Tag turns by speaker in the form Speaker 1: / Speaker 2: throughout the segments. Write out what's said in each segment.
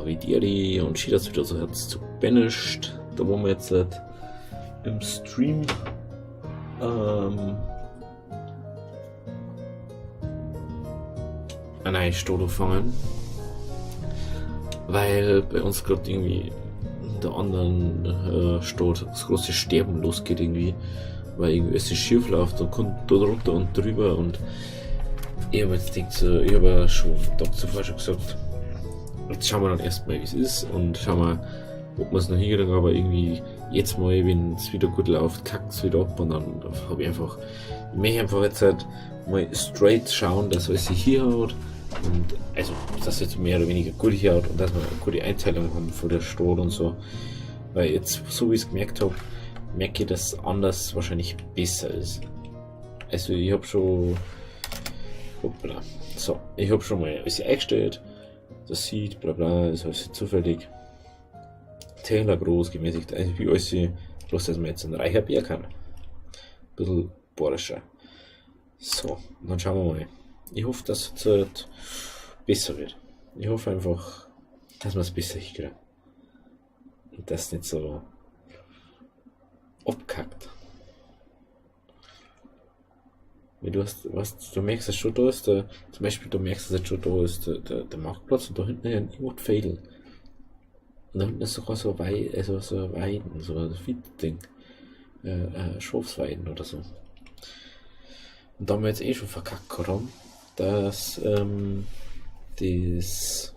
Speaker 1: Arridieri und schön, dass du wieder so herzlich zu Banished. Da wollen wir jetzt halt im Stream eine neue Stadt anfangen. Weil bei uns gerade irgendwie in der anderen Stadt das große Sterben losgeht irgendwie. Weil irgendwie es schief läuft und kommt da drunter und drüber und ich habe jetzt gedacht, so, ich habe ja schon am Tag zuvor schon gesagt, jetzt schauen wir dann erstmal, wie es ist und schauen wir, ob wir es noch hinkriegen, aber irgendwie jetzt mal, wenn es wieder gut läuft, kackt es wieder ab und dann habe ich einfach, ich möchte einfach jetzt halt mal straight schauen, dass alles sich hier hat und also, dass jetzt mehr oder weniger gut hier hat und dass wir eine gute Einteilung haben von der Stadt und so, weil jetzt, so wie ich es gemerkt habe, merke ich, dass anders wahrscheinlich besser ist. Also ich habe schon, hoppla, so, ich habe schon mal alles eingestellt, das sieht, bla bla, ist alles zufällig. Taylor groß, gemäßigt, also wie alles, bloß dass man jetzt ein reicher Bär kann. Ein bisschen bohrischer. So, dann schauen wir mal. Ich hoffe, dass es jetzt besser wird. Ich hoffe einfach, dass wir es besser hinkriegen. Und das nicht so abkackt. Weil du hast, was, du merkst es schon, da ist der, zum Beispiel, du merkst es jetzt schon, da ist der Marktplatz und da hinten ist irgendwo die Fädel. Und da hinten ist sogar so Wei, also so ein Weiden, so ein Feed-Ding. Schafsweiden oder so. Und da haben wir jetzt eh schon verkackt gehabt haben, dass, das,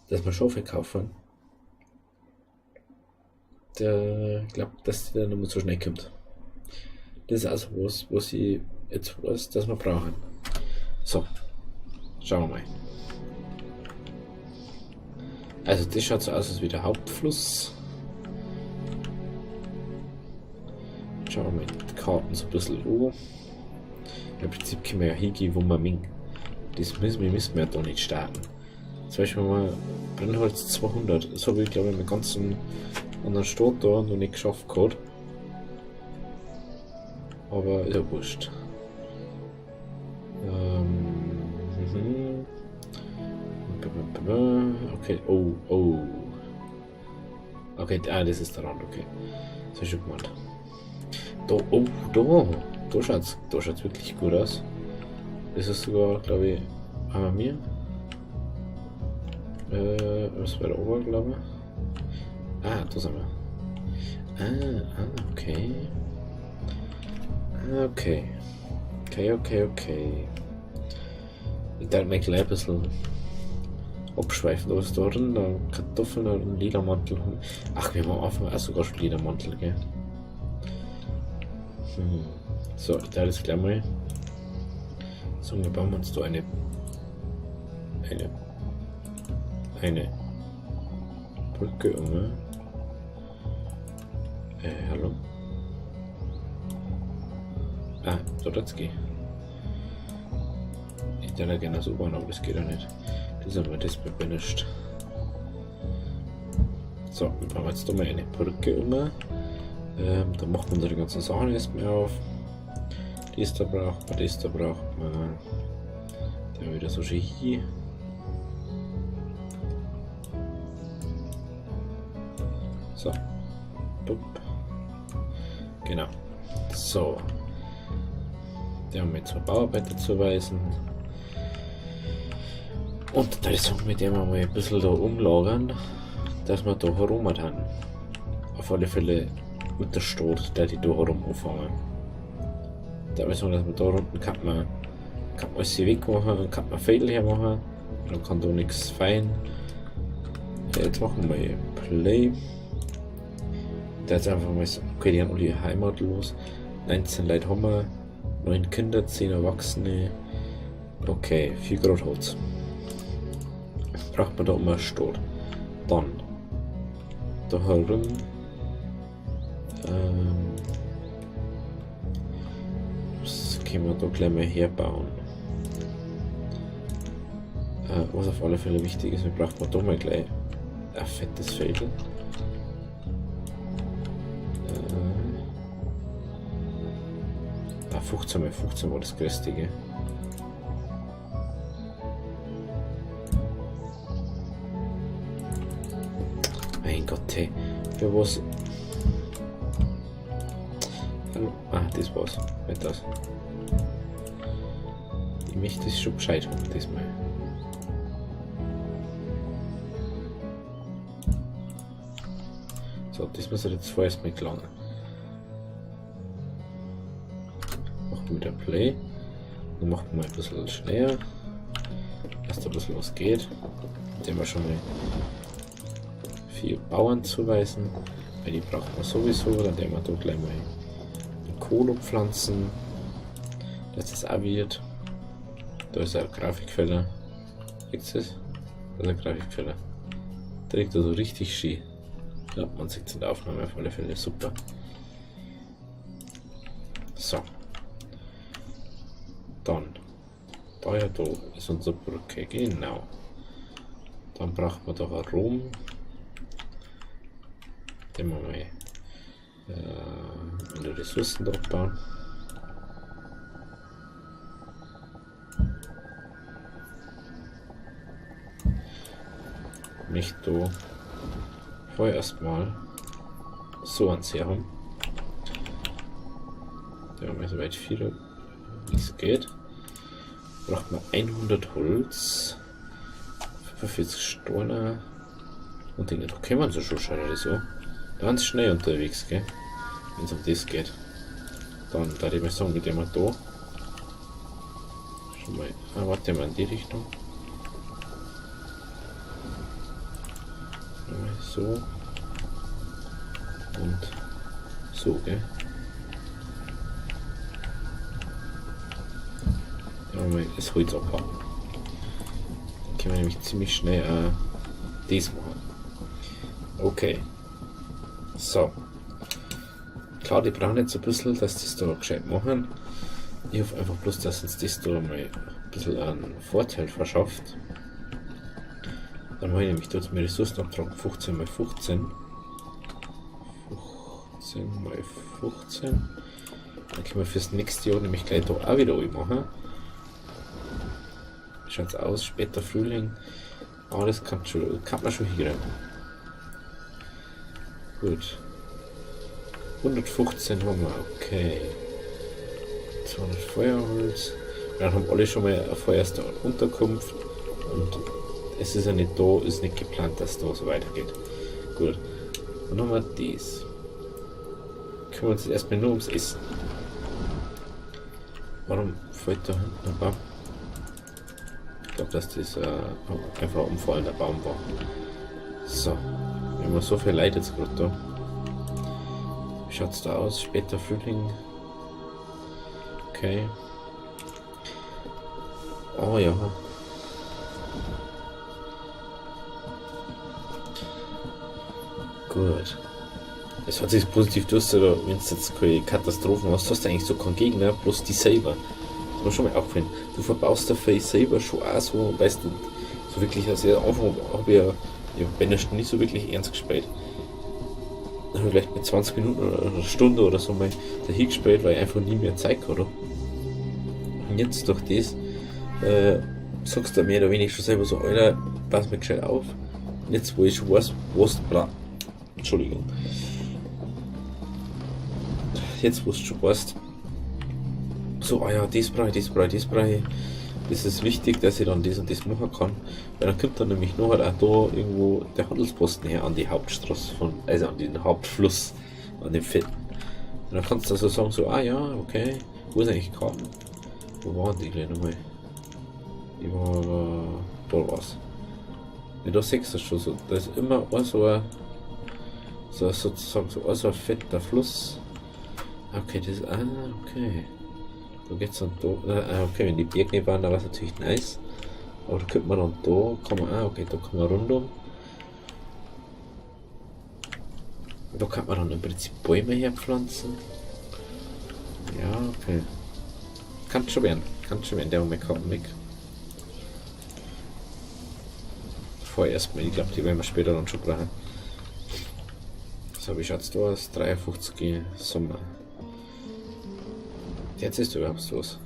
Speaker 1: dass wir Schafe kaufen. Der glaubt, dass der nicht mehr so schnell kommt. Das ist also was, was ich jetzt weiß, dass wir brauchen. So, schauen wir mal. Also das schaut so aus, als wie der Hauptfluss. Schauen wir mal die Karten so ein bisschen an. Im Prinzip können wir ja hingehen, wo wir mögen. Das müssen wir ja da nicht starten. Zum Beispiel mal Brennholz 200. Das habe ich, glaube ich, im ganzen anderen Stadt da noch nicht geschafft gehabt. Aber ist ja wurscht. Okay, oh, oh. Okay, das ist der Rand, okay. Das ist schon gemacht. Da, oh, da. Da schaut's wirklich gut aus. Das ist sogar, glaub ich, haben wir mir. Was war da oben, glaub ich? Ah, da sind wir. Ah, ah, okay. Ah, okay. Okay, okay, okay. Ich darf mir gleich ein bisschen abschweifen. Da ist da drin, da Kartoffeln und ein Ledermantel. Ach, wir haben am Anfang auch sogar schon Ledermantel, gell? So, ich teile das gleich mal. So, wir bauen uns da eine Brücke um. Ne? Hallo? Ah, da wird's gehen. Ich würde ja gerne so bauen, aber das geht ja nicht. Das haben wir das bei Banished. So, wir bauen jetzt da mal eine Brücke um. Da machen wir unsere ganzen Sachen erstmal auf. Das da braucht man, das da braucht man. Der wieder so schön hier. So. Bup. Genau. So. Der haben wir jetzt zwei Bauarbeiter zuweisen. Und da ist mit dem mal ein bisschen da umlagern, dass wir da herum haben. Auf alle Fälle mit der Stadt, der die da herum anfangen. Da müssen wir, dass man da unten kann man alles wegmachen, kann man Fädel her machen, dann kann da nichts fein. Ja, jetzt machen wir mal Play. Der ist einfach mal so, okay, die haben alle heimatlos. 19 Leute haben wir, 9 Kinder, 10 Erwachsene. Okay, 4 Grad Holz. Braucht man da immer eine Stadt. Dann da herum. Das können wir da gleich mal herbauen. Was auf alle Fälle wichtig ist, wir brauchen da mal gleich ein fettes Fädel. 15 mal 15 war das größte, gell? Mein Gott, hey. Wer was? Hallo. Ah, das war's. Nicht das. Ich möchte es schon gescheit haben, diesmal. So, das muss jetzt vorerst mal gelangen. Machen wir wieder Play. Dann machen wir mal ein bisschen schneller. Dass da ein bisschen was geht. Dann wir schon mal 4 Bauern zuweisen. Weil die brauchen wir sowieso. Dann werden wir da gleich mal Kohle pflanzen. Dass das auch wird. Da ist ein Grafikfehler. Gibt's das? Da ist ein Grafikfehler. Der liegt da so richtig schön. Ja, man sieht es in der Aufnahme auf alle Fälle. Super. So. Dann. Da ja, da ist unsere Brücke. Genau. Dann brauchen wir da Rom. Den wir mal alle Ressourcen da abbauen. Mich da vorerst mal so ans her haben. Da haben wir soweit viel, wie es geht. Braucht man 100 Holz, 45 Steine und Dinge. Da können wir so schon schauen, so. Ganz schnell unterwegs, gell? Wenn es um das geht. Dann da ich mal sagen, mit dem wir da. Schon mal. Ah, warte mal in die Richtung. So. Und so, gell? Ja, mal das Holz abhauen. Dann können wir nämlich ziemlich schnell das machen. Okay. So. Klar, die brauchen jetzt ein bisschen, dass das da gescheit machen. Ich hoffe einfach bloß, dass uns das da mal ein bisschen einen Vorteil verschafft. Dann mache ich nämlich dort meine Ressourcenabtrag 15 mal 15. 15 mal 15. Dann können wir fürs nächste Jahr nämlich gleich da auch wieder machen. Schaut's aus, später Frühling. Aber das kann man schon hinkriegen. Gut. 115 haben wir, okay. 200 Feuerholz. Dann haben alle schon mal eine vorerste Unterkunft. Und es ist ja nicht da, ist nicht geplant, dass da so weitergeht. Gut. Dann haben wir das. Kümmern wir uns jetzt erstmal nur ums Essen. Warum fällt da hinten ein Baum? Ich glaube, dass das einfach ein umfallender Baum war. So. Wir haben so viel Leid jetzt gerade da. Wie schaut's da aus? Später Frühling. Okay. Oh ja. Gut. Es hat sich positiv durch, oder wenn du jetzt keine Katastrophen hast, hast du eigentlich so keinen Gegner, bloß die selber. Das muss schon mal auffallen. Du verbaust dafür selber schon auch so, weißt du, so wirklich, also am Anfang habe ich ja, ich hab Banished nicht so wirklich ernst gespielt. Dann habe ich vielleicht mit 20 Minuten oder einer Stunde oder so mal dahin gespielt, weil ich einfach nie mehr Zeit hatte. Und jetzt durch das sagst du mehr oder weniger schon selber so, Alter, pass mir gescheit auf. Und jetzt, wo ich schon weiß, was, bla, Entschuldigung. Jetzt, wo du schon weißt, so, ah ja, das brauche ich, das brauche ich, das brauche ich. Das ist wichtig, dass ich dann das und das machen kann. Weil dann kommt dann nämlich noch halt auch da irgendwo der Handelsposten her an die Hauptstraße von, also an den Hauptfluss, an den fetten. Und dann kannst du also sagen, so, ah ja, okay, wo ist eigentlich Karten? Wo waren die gleich nochmal? Die war, da war's. Ja, da siehst du schon so, da ist immer so ein, so, sozusagen so, so ein fetter Fluss. Okay, das ist, ah, okay. Da geht's dann da, okay, wenn die Berge nicht waren, dann war's natürlich nice. Aber da könnte man dann da, kann man, ah, okay, da kann man rundum. Da kann man dann im Prinzip Bäume herpflanzen. Ja, okay. Kann schon werden, kann schon werden, der Moment kommt weg. Vorerst mal, ich glaub, die werden wir später dann schon brauchen. So, wie schaut's da aus? 53 Sommer. Jetzt ist überhaupt was.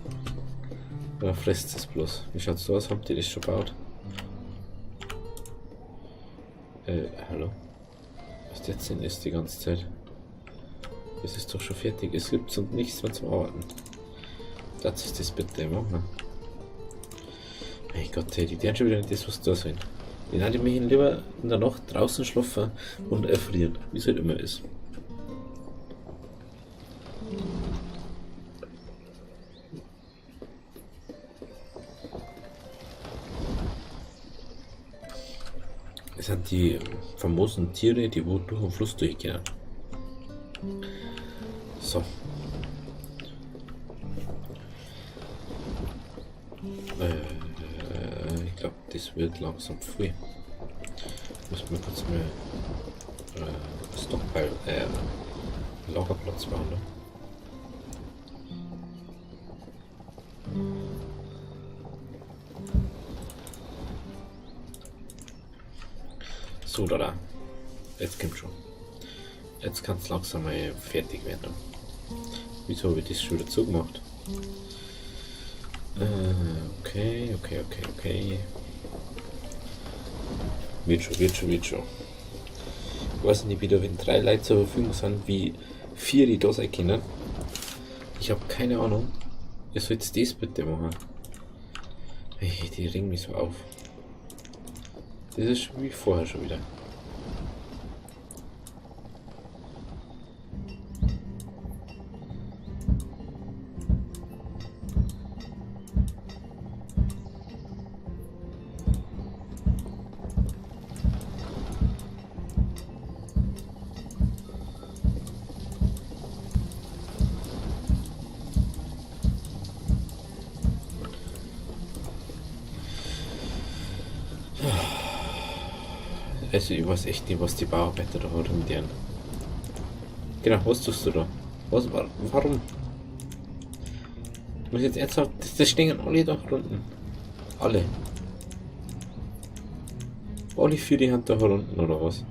Speaker 1: Oder frisst es bloß? Wie schaut's da aus? Habt ihr das schon gebaut? Hallo? Was der Sinn ist die ganze Zeit. Es ist doch schon fertig. Es gibt sonst nichts mehr zum Arbeiten. Das ist das bitte machen. Mein Gott, hey, die werden schon wieder nicht das, was da sind. Die die mich lieber in der Nacht draußen schlafen und erfrieren, wie es halt immer ist. Es sind die famosen Tiere, die wo durch den Fluss durchgehen. So. Ich glaube, das wird langsam früh. Muss man kurz mal Stockpile, Lagerplatz machen, ne? So, da, da. Jetzt kommt schon. Jetzt kann's langsam mal fertig werden. Wieso habe ich das schon wieder zugemacht? Okay, okay, okay, okay. Wird schon, wird schon, wird schon. Ich weiß nicht, wie da, wenn 3 Leute zur Verfügung sind, wie 4 die da sein können. Ich hab keine Ahnung. Ihr sollt das bitte machen. Hey, die regen mich so auf. Das ist wie vorher schon wieder. Also ich weiß echt nicht, was die Bauarbeiter da hat mit denen. Genau, was tust du da? Was, warum? Ich muss jetzt ernsthaft, das stehen alle da unten. Alle. Alle 4 die Hand da unten oder was?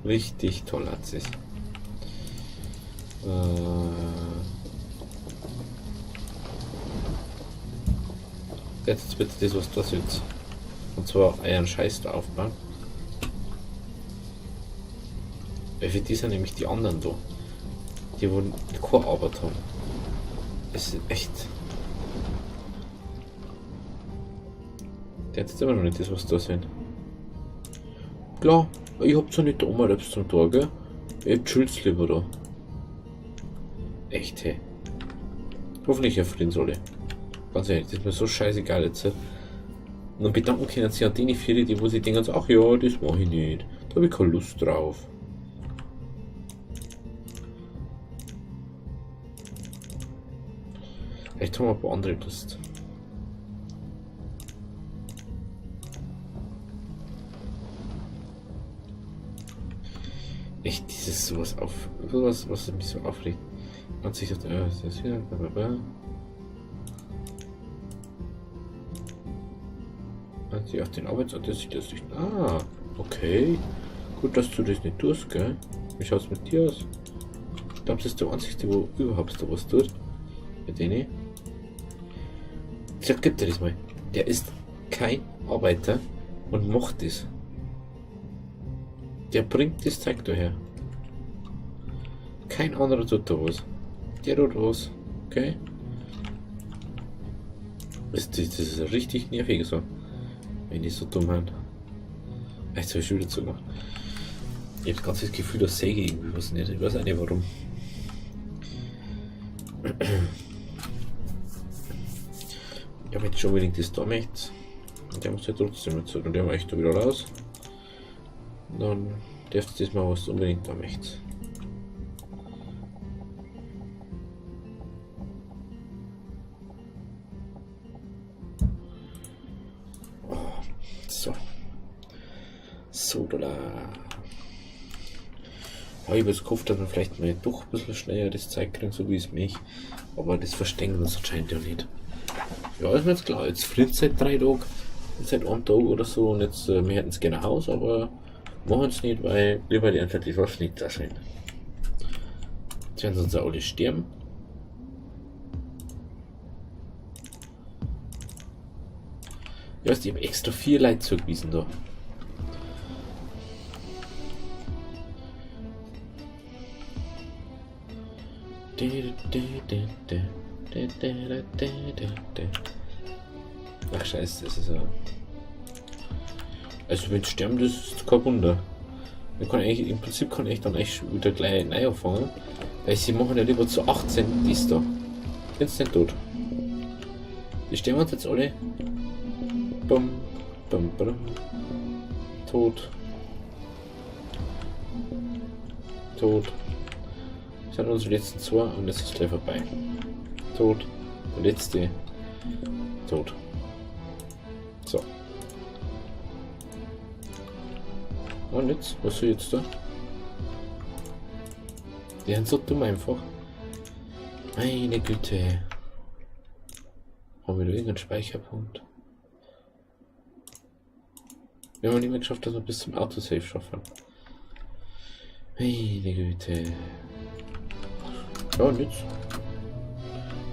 Speaker 1: Richtig toll hat sie's. Jetzt bitte das, was da sitzt. Und zwar euren Scheiß da aufbauen. Weil für die sind nämlich die anderen da, die wo keine Arbeit haben. Es ist echt. Der hat jetzt immer noch nicht das, was da sind. Klar, ich hab's ja nicht da oben selbst zum Tor, gell? Ich chill's lieber da. Echt, hey. Hoffentlich erfrieren soll ich. Ganz ehrlich, das ist mir so scheißegal jetzt. Und dann bedanken können sich an die 4, die wo sich denken, so, ach ja, das mach ich nicht. Da hab ich keine Lust drauf. Vielleicht haben wir ein paar andere Lust. Echt, dieses sowas auf. Sowas, was mich so aufregt. Und sich das, das ist wieder, bla, bla, bla. Hat sich auf den Arbeitsort, das sieht das nicht. Ah, okay. Gut, dass du das nicht tust, gell? Wie schaut's mit dir aus? Ich glaub, das ist der einzige, wo überhaupt da was tut. Mit denen. Sag, gib dir das mal. Der ist kein Arbeiter und macht das. Der bringt das Zeug daher. Kein anderer tut da was. Der tut was. Okay? Das ist richtig nervig so. Wenn die so dumm sind. Jetzt hab ich schon wieder zugemacht. Ich hab das ganze Gefühl, dass säge ich irgendwie was nicht. Ich weiß auch nicht warum. Ich hab jetzt schon unbedingt das da möchte. Und der muss ja trotzdem jetzt. Und der mache ich da wieder raus. Und dann dürft ihr das mal was unbedingt da möchte. Oh, so. So, da. Ja, ich hab jetzt gehofft, dass wir vielleicht mal doch ein bisschen schneller das Zeug kriegen, so wie es mich. Aber das verstehen wir uns anscheinend ja nicht. Ja, ist mir jetzt klar. Jetzt friert seit 3 Tagen, seit einem Tag oder so. Und jetzt, wir hätten es gerne Haus, aber machen es nicht, weil lieber die einfach die was nicht da sind. Jetzt werden sie uns auch alle sterben. Ich weiß, ich hab extra 4 Leute zugewiesen da. Ach scheiße, das ist ja. Also wenn sterben, das ist kein Wunder. Ich kann eigentlich, im Prinzip kann ich dann echt wieder gleich neu anfangen. Weil sie machen ja lieber zu 18 dies da. Instant tot. Die sterben uns jetzt alle. Bum, bum, bum. Tot. Tot. Das sind unsere letzten zwei und jetzt ist gleich vorbei. Tot. Der letzte. Tot. So. Und jetzt? Was soll ich jetzt da? Die sind so dumm einfach. Meine Güte. Haben wir da irgendeinen Speicherpunkt? Wir haben nicht mehr geschafft, dass wir bis zum Autosave schaffen. Meine Güte. Ja, und jetzt?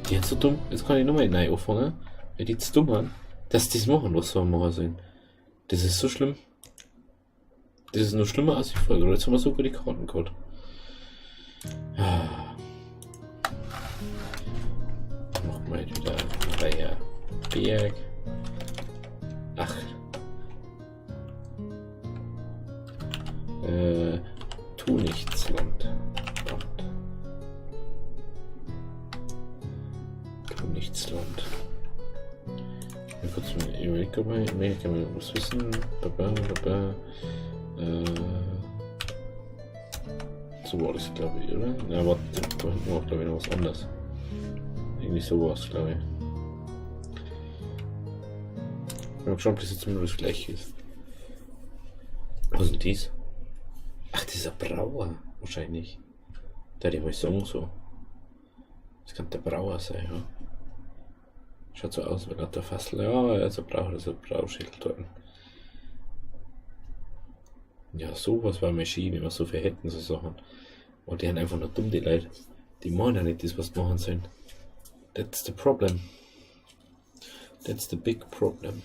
Speaker 1: Die sind so dumm. Jetzt kann ich nochmal neu anfangen. Weil die zu dumm sind, dass die das machen, was sie machen sollen. Das ist so schlimm. Das ist nur schlimmer als die Folge. Jetzt haben wir sogar die Karten gehabt. Machen wir jetzt wieder Reihe Berg. Ach. Tu nichts, Land. Land. Tu nichts, Land. Ich kurz mal überlegen, mal, ich kann mal was wissen. Baba, baba. So war das, glaube ich, oder? Na, warte, da hinten war, glaube ich, noch was anderes. Irgendwie so war es, glaube ich. Ich bin gespannt, ob das jetzt immer das gleiche ist. Was ist denn dies? Ach, dieser Brauer, wahrscheinlich. Der hätte ich mal sagen so. Das kann der Brauer sein, ja. Schaut so aus, wie der Fassel. Ja, er ist ein Brauer, das ist ein Brauschädel dort. Ja, sowas war mir schön, wenn wir so viel hätten, so Sachen. Und die sind einfach nur dumm, die Leute. Die machen ja nicht das, was die machen sollen. That's the problem. That's the big problem.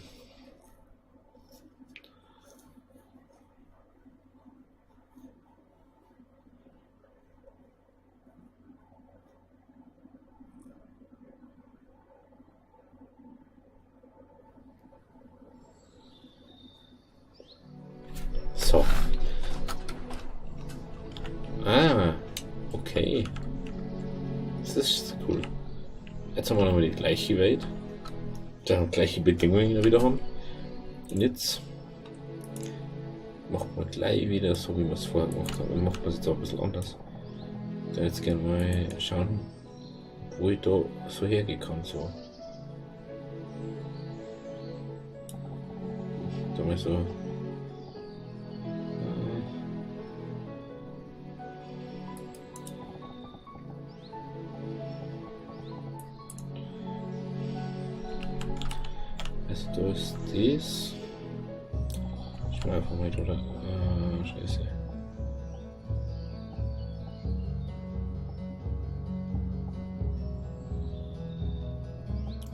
Speaker 1: So. Ah, okay. Das ist cool. Jetzt haben wir nochmal die gleiche Welt. Da gleiche Bedingungen wieder haben. Und jetzt macht man gleich wieder so, wie wir es vorher gemacht haben. Und macht man es jetzt auch ein bisschen anders. Da jetzt gerne mal schauen, wo ich da so hergehen kann. So. Da mal so. Also da ist das. Ich mach einfach mal, oder? Ah, scheiße.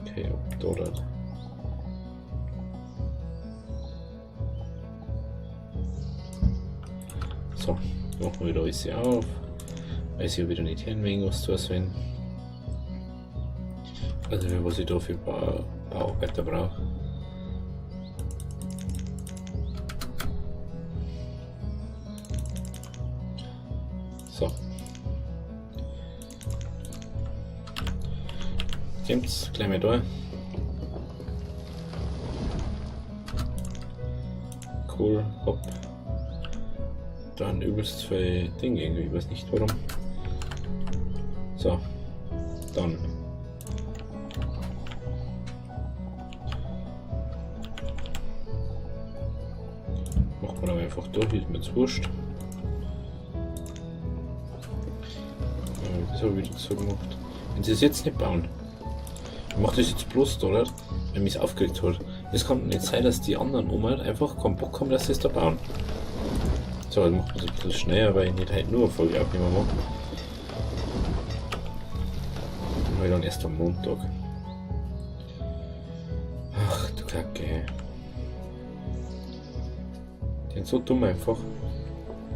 Speaker 1: Okay, ob da oder. So, machen wir wieder alles auf. Weiß ich wieder nicht hin, wegen was zu sehen. Also was ich da für Bauarbeiter brauche. So. Kommt's gleich mal da. Cool, hopp. Dann übelst viel Ding irgendwie, ich weiß nicht warum. So, dann. Macht man aber einfach durch, ist mir jetzt wurscht. Das habe ich wieder so gemacht. Wenn sie es jetzt nicht bauen, ich mach das jetzt bloß da, oder? Wenn mich aufgeregt hat. Es kann nicht sein, dass die anderen Oma einfach keinen Bock haben, dass sie es da bauen. So, dann macht man es ein bisschen schneller, weil ich nicht halt nur eine Folge aufnehmen mag. Weil dann erst am Montag. Ach du Kacke. Die sind so dumm einfach.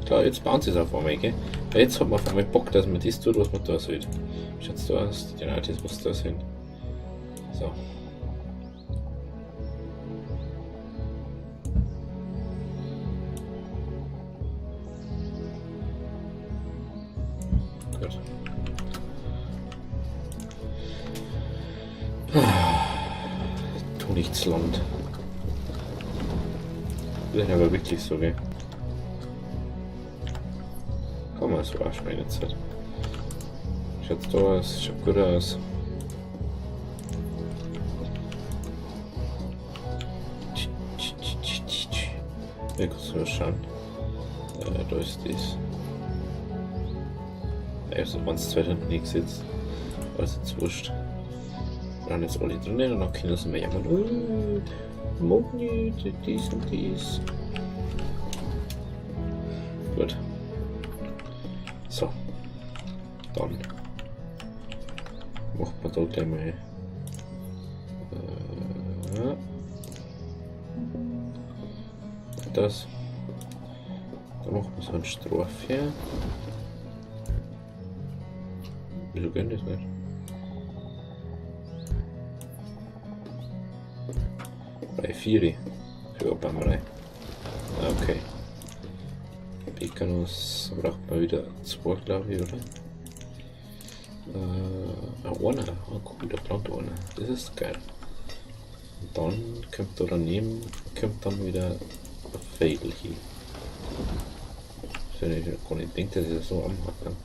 Speaker 1: Klar, jetzt bauen sie es auf einmal, gell? Weil jetzt hat man auf einmal Bock, dass man das tut, was man da soll. Schaut's da aus? Genau, das muss da sein. So. Gut. Tu nichts Land. Das ist aber wirklich so, gell? Kann man so auch schon jetzt. Schaut's da aus, schaut gut aus. Ich kann mal schauen. Da ist das. Also 1, 2 hinten nicht gesetzt. Also jetzt wurscht. Wir haben jetzt alle drinnen und dann können sie mir jammern. Oh, mag nicht, dies und dies. Gut. So. Dann macht man da gleich mal. Das. Da macht man so einen Stroph her. Wieso geht das nicht? Bei 4 für Bammerei. Okay. Pekanuss braucht man wieder 2, glaube ich, oder? Einer. Oh, cool, da plant einer. Das ist geil. Und dann kommt da daneben, kommt dann wieder ein Pfeil hin. Das ich gar nicht denkt, dass ich das so anhabe.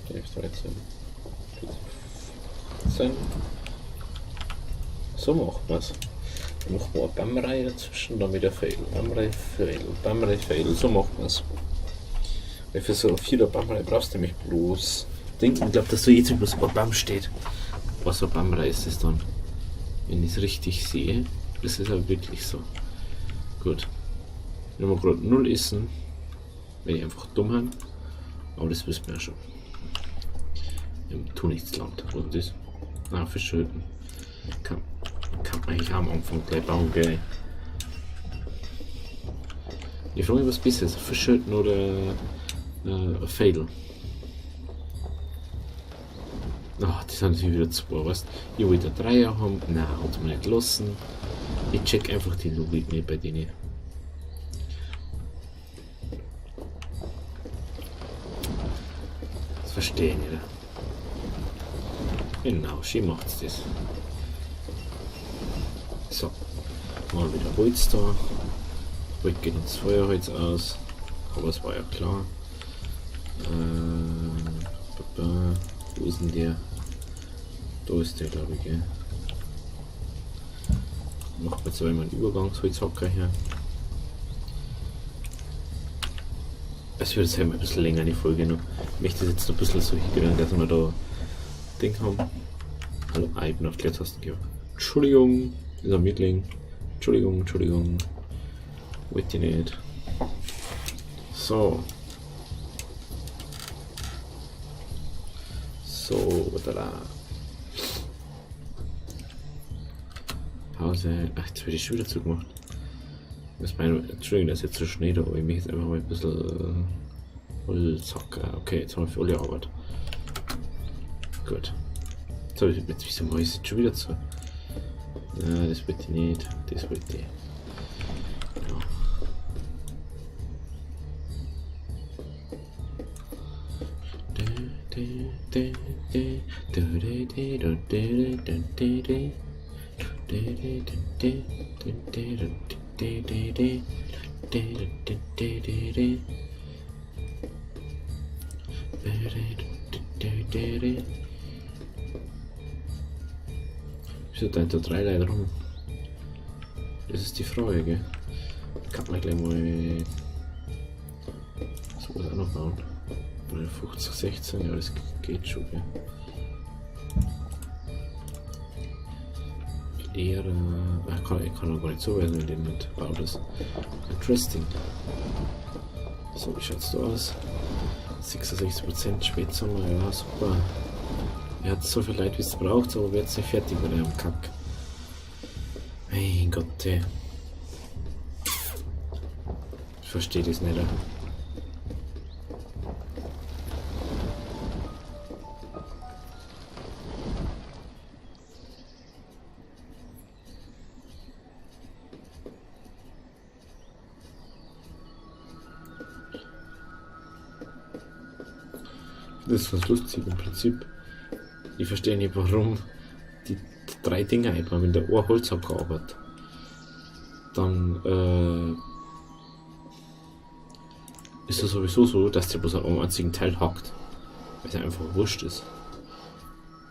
Speaker 1: 13, 14. So macht man's. Dann macht man eine Baumreihe dazwischen, dann wieder Pfeil, Baumreihe, Pfeil, Baumreihe, Pfeil. So macht man's. Weil für so eine 4er Baumreihe brauchst du nämlich bloß denken. Ich glaub, dass da jetzt bloß ein Baum steht. Was so eine Baumreihe ist das dann? Wenn ich's richtig sehe, das ist aber wirklich so. Gut. Wenn wir grad 0 essen, wenn ich einfach dumm bin, aber das wissen wir ja schon. Im Tunichtsland. Was ist das? Ah, Fischhütten. Kann man eigentlich auch am Anfang gleich bauen, gell? Ich frage mich, was besser ist, Fischhütten oder Fädel. Ach, die sind natürlich wieder 2, weißt du? Ich wollte 3er haben, nein, hat man nicht gelassen. Ich check einfach die Logik nicht bei denen. Das verstehe ich nicht. Genau, schön macht's das. So, mal wieder Holz da. Heute geht uns Feuerholz aus, aber es war ja klar. Wo ist denn der? Da ist der, glaub ich, gell? Machen wir jetzt einmal einen Übergangsholzhacker her. Es wird jetzt halt ein bisschen länger, die Folge noch. Ich möchte das jetzt noch ein bisschen so hinkriegen, dass wir da Ding haben. Hallo, ich bin auf die Leertasten gegangen. Entschuldigung, ist am Mitling. Entschuldigung, Entschuldigung. Wollte ich nicht. So. So, da da. Pause. Ach, jetzt wird die schon wieder zugemacht. Das meine, Entschuldigung, das ist jetzt so schnell da, aber ich möchte jetzt einfach mal ein bisschen Holzhacker. Okay, jetzt haben wir für alle Arbeit. Gut. So, jetzt, wieso mache ich es jetzt schon wieder zu? Nein, das wollte ich nicht. Das wollte ich. Ja. Wieso da da 3 Leute rum? Das ist die Frage, gell? Kann man gleich mal sowas auch noch bauen. 50, 16, ja, das geht schon, gell? Lehrer. Ach, ich kann auch gar nicht so weisen, wenn ich nicht baue das. Interesting. So, wie schaut's da aus? 66% Spätsommer, ja, super. Er hat so viel Leid, wie es braucht, aber wird nicht fertig mit einem Kack. Mein Gott, ey. Ich verstehe das nicht. Das ist ganz lustig im Prinzip. Ich verstehe nicht, warum die drei Dinger einbauen, wenn der ein Holzhacker arbeitet. Dann ist das sowieso so, dass der bloß an einem einzigen Teil hackt. Weil es einfach wurscht ist.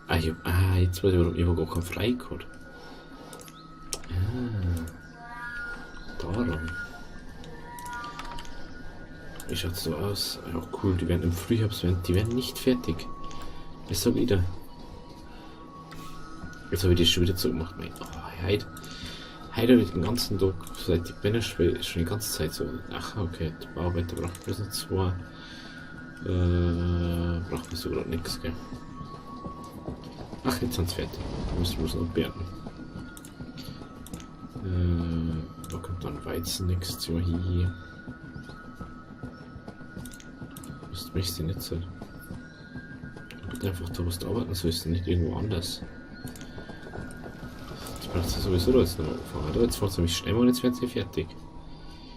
Speaker 1: Ah, jetzt weiß ich, warum ich hab gar keinen Freicode. Ah, darum. Wie schaut's so aus? Ja, cool, die werden im Frühherbst, die werden nicht fertig. Das sag ich da. Jetzt habe ich das schon wieder zugemacht. Mein, oh, heute habe ich den ganzen Tag, seit ich bin schon die ganze Zeit so. Ach, okay, der Bauarbeiter braucht bloß noch zwei. Braucht man so gerade nichts, gell? Ach, jetzt sind sie fertig. Wir müssen bloß noch beerden. Da kommt dann Weizen nächstes Jahr hier. Was möchtest du nicht so? Bitte einfach da was arbeiten sollst, nicht irgendwo anders. Jetzt brauchst du sowieso da jetzt noch anfangen. Da jetzt fährt es nämlich schnell und jetzt werden sie fertig.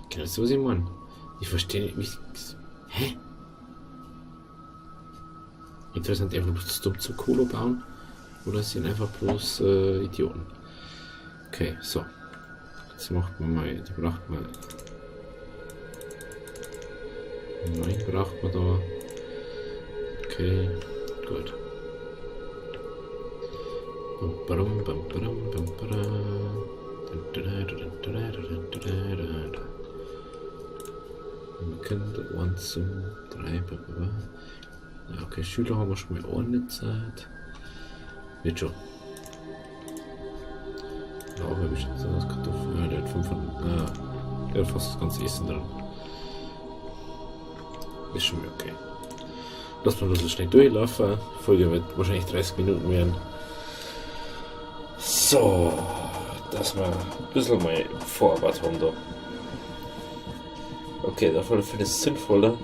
Speaker 1: Genau das, was ich meine. Ich verstehe nicht, wie. Hä? Entweder sind die einfach bloß dumm zum Kohle bauen oder sind einfach bloß Idioten. Okay, so. Jetzt macht man mal, da braucht man 9 braucht man da. Okay, gut. Kinder 1, 2, 3, blablabla. Okay, Schüler haben wir schon mal eine Zeit. Wird schon. Ja, aber wie schaut's aus? Kartoffeln, ja, der hat 500. Ah, der hat fast das ganze Essen drin. Ist schon mal okay. Lass mal ein bisschen schnell durchlaufen. Die Folge wird wahrscheinlich 30 Minuten werden. So, dass wir ein bisschen mal Vorarbeit haben da. Okay, da finde ich es sinnvoller,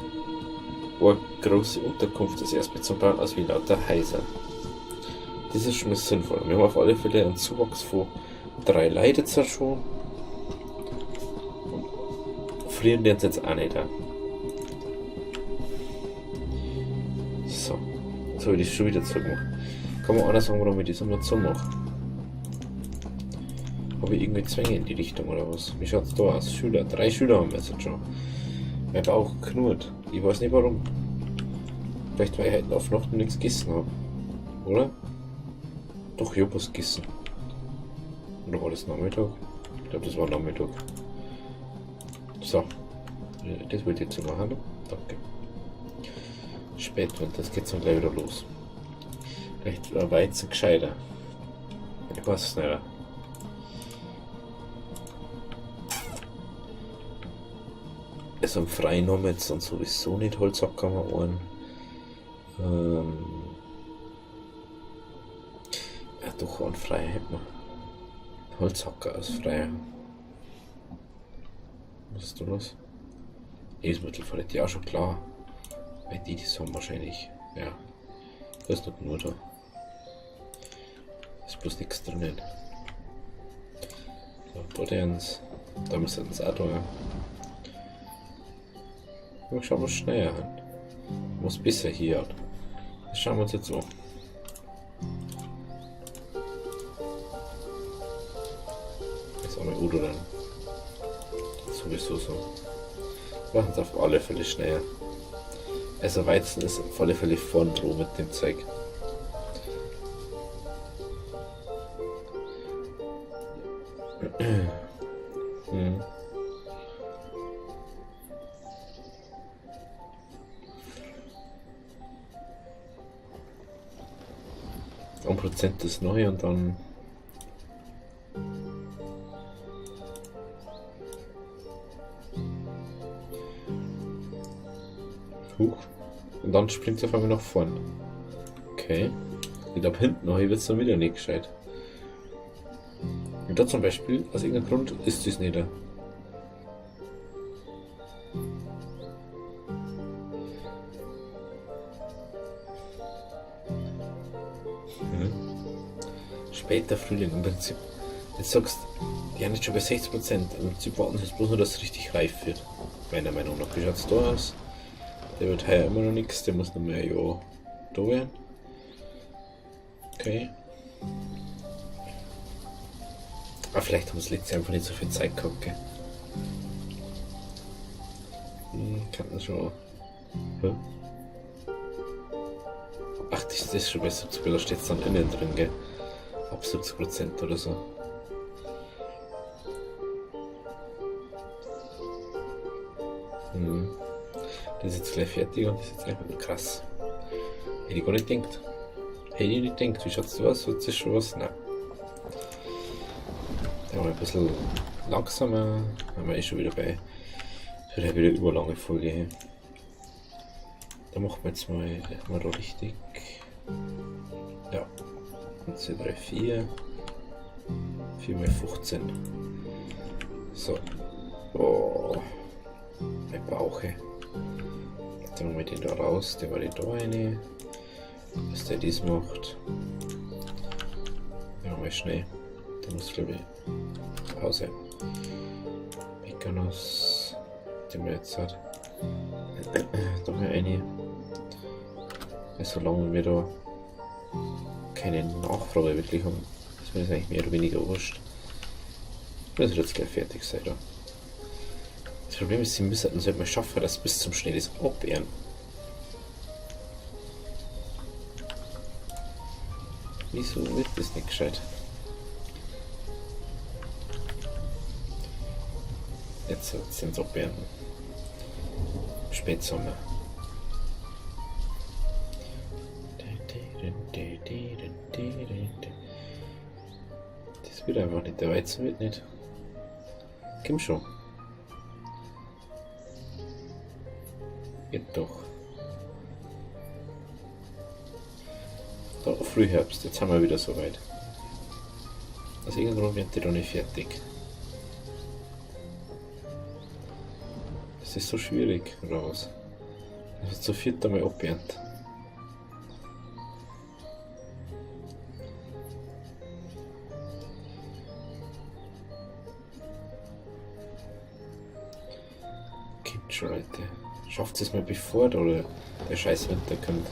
Speaker 1: eine große Unterkunft das erstmal zu bauen, als wie lauter Häuser. Das ist schon mal sinnvoll. Wir haben auf alle Fälle einen Zuwachs von 3 Leuten jetzt schon. Und frieren die jetzt auch nicht an. So, jetzt habe ich das schon wieder zugemacht. Kann man einer sagen, warum ich das immer zumache? Habe ich irgendwie Zwänge in die Richtung oder was? Wie schaut's da aus? Schüler, 3 Schüler haben wir jetzt schon. Mein Bauch knurrt. Ich weiß nicht warum. Vielleicht weil ich heute auf Nacht nichts gegessen hab. Oder? Doch, ich hab was gegessen. Oder war das Nachmittag? Ich glaub, das war Nachmittag. So. Das wollte ich jetzt machen. Ne? Danke. Spät und das geht dann gleich wieder los. Vielleicht war Weizen gescheiter. Ich weiß es nicht. Also am Freien haben wir jetzt dann sowieso nicht Holzhacker haben. Ja doch, einen Freier hätten wir. Holzhacker aus Freier. Was ist da los? Lebensmittel fällt ja auch schon klar. Weil die haben wahrscheinlich. Ja. Da ist nicht nur da. Ist bloß nichts drinnen. So, da uns. Da müssen wir auch da. Ja. Schauen wir schneller an. Was besser hier hat. Das schauen wir uns jetzt an. Jetzt auch mal Udo dann. Sowieso so. Machen es auf alle Fälle schneller. Also Weizen ist auf alle Fälle vorn dran mit dem Zeug. Hm. 1% ist neu und dann huch. Und dann springt es auf einmal nach vorn. Okay. Ich glaub, hinten noch, hier wird's dann wieder nicht gescheit. Und da zum Beispiel, aus irgendeinem Grund, ist das nicht da. Später Frühling im Prinzip. Jetzt sagst du, die haben jetzt schon bei 60%. Im Prinzip warten sie jetzt bloß nur, dass es richtig reif wird. Meiner Meinung nach. Wie schaut's da aus? Der wird heuer immer noch nix, der muss noch mehr Jahr. Da werden. Okay. Aber vielleicht haben sie letztes Jahr einfach nicht so viel Zeit gehabt, gell? Kann schon. Hä? Ach, das ist schon bei 70, da steht es dann innen drin, gell? Ab 70% oder so. Mhm. Das ist jetzt gleich fertig und das ist jetzt einfach krass. Hätte ich gar nicht gedacht. Hätte ich nicht gedacht. Wie schaut's da aus? Wird das schon was? Nein. Dann mal ein bisschen langsamer. Haben wir eh schon wieder bei. Das wird ja wieder überlange Folge hier. Da machen wir jetzt mal da richtig. Ja. 1, 2, 3, 4. 4 mal 15. So. Oh. Mein Bauch. Ey. Dann machen wir den da raus, der war den da rein. Was der dies macht. Ja, mal schnell. Da muss, glaube ich, Pause. Mykonos, den wir jetzt hat. Da mal eine. Solange wir da keine Nachfrage wirklich haben, ist mir das eigentlich mehr oder weniger wurscht. Das wird jetzt gleich fertig sein da. Das Problem ist, sie müssen es halt mal schaffen, dass bis zum Schnee das abwehren. Wieso wird das nicht gescheit? Jetzt sind es abwehren. Spätsommer. Das wird einfach nicht, der Weizen wird nicht. Komm schon. Geht doch. Da, Frühherbst, jetzt haben wir wieder soweit. Aus irgendeinem Grund wird die da nicht fertig. Das ist so schwierig, oder was? Das ist zu viert einmal abgeerntet. Geht schon, Leute. Schafft es mal bevor da der scheiß Winter kommt.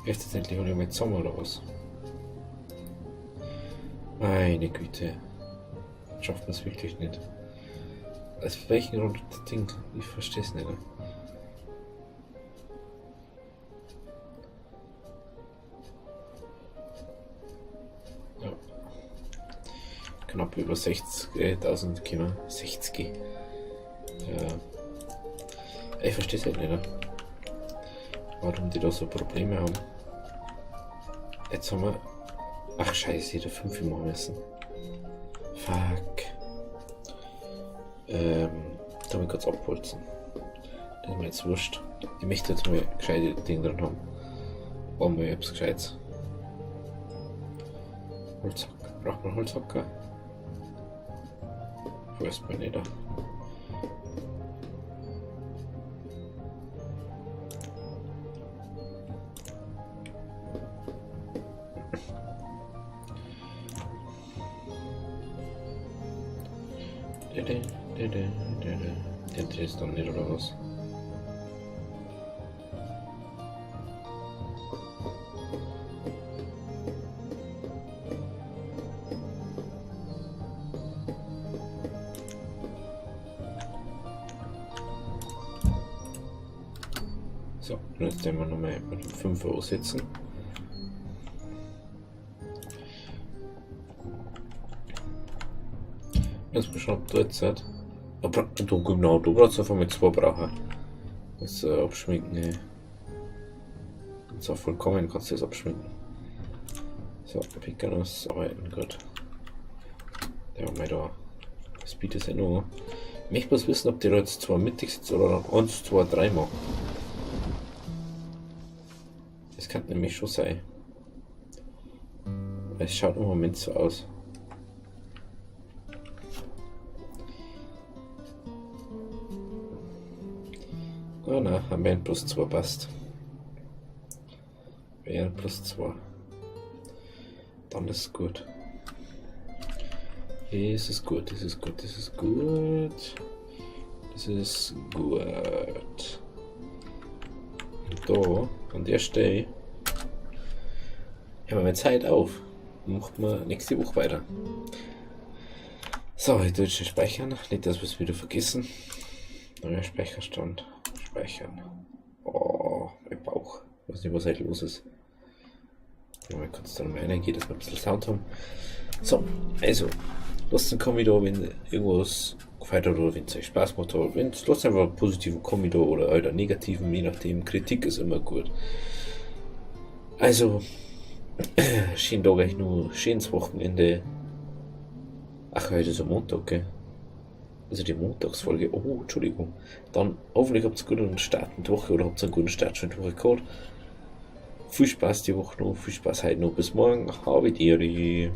Speaker 1: Jetzt ist endlich mal mit Sommer oder was? Meine Güte. Schafft man es wirklich nicht. Aus welchem Grund das Ding? Ich verstehe es nicht. Ja. Knapp über 60.000 Kilometer. 60. Ja. Ich verstehe es halt nicht. Warum die da so Probleme haben. Jetzt haben wir. Ach scheiße, ich hätte 5 machen müssen. Fuck. Da muss ich kurz abholzen. Das ist mir jetzt wurscht. Ich möchte jetzt mal gescheite Dinge drin haben. Oh, mal etwas Gescheites. Holzhacker. Braucht man Holzhacker? Ich weiß mal nicht. Der ist dann nicht, oder was? So, jetzt werden wir nochmal mit dem 5 Euro setzen. Jetzt mal schauen, ob du jetzt seid. Aber du, genau, du brauchst einfach mit 2 brauchen. Das abschminken, ey. Und zwar vollkommen kannst du das abschminken. So, Pikanos arbeiten, gut. Der war mal da. Das bietet sich noch. Ich möchte bloß wissen, ob die da jetzt 2 mittig sitzen oder dann 1, 2, 3 machen. Das kann nämlich schon sein. Weil es schaut im Moment so aus. Oh nein, haben wir 1 plus 2 passt. 1 plus 2. Dann ist gut. Es ist gut, es ist gut, es ist gut. Das ist gut. Und da, an der Stelle, hören wir mit Zeit auf. Macht man nächste Woche weiter. So, ich tue jetzt schnell speichern. Nicht, dass wir es wieder vergessen. Neuer Speicherstand. Speichern. Oh, mein Bauch. Ich weiß nicht, was heute los ist. Mal kurz dann mal reingehen, dass wir ein bisschen Sound haben. So, also, lasst einen Kommi da, wenn irgendwas gefällt hat oder wenn es euch Spaß gemacht hat. Wenn es lasst einfach einen positiven Kommi da oder halt einen negativen, je nachdem. Kritik ist immer gut. Also, schönen Tag euch noch, schönes Wochenende. Ach, heute ist ja Montag, gell? Also die Montagsfolge. Oh, Entschuldigung. Dann hoffentlich habt ihr einen guten Start in die Woche oder habt ihr einen guten Start schon in die Woche gehabt. Viel Spaß die Woche noch, viel Spaß heute noch. Bis morgen. Habe die Ehre.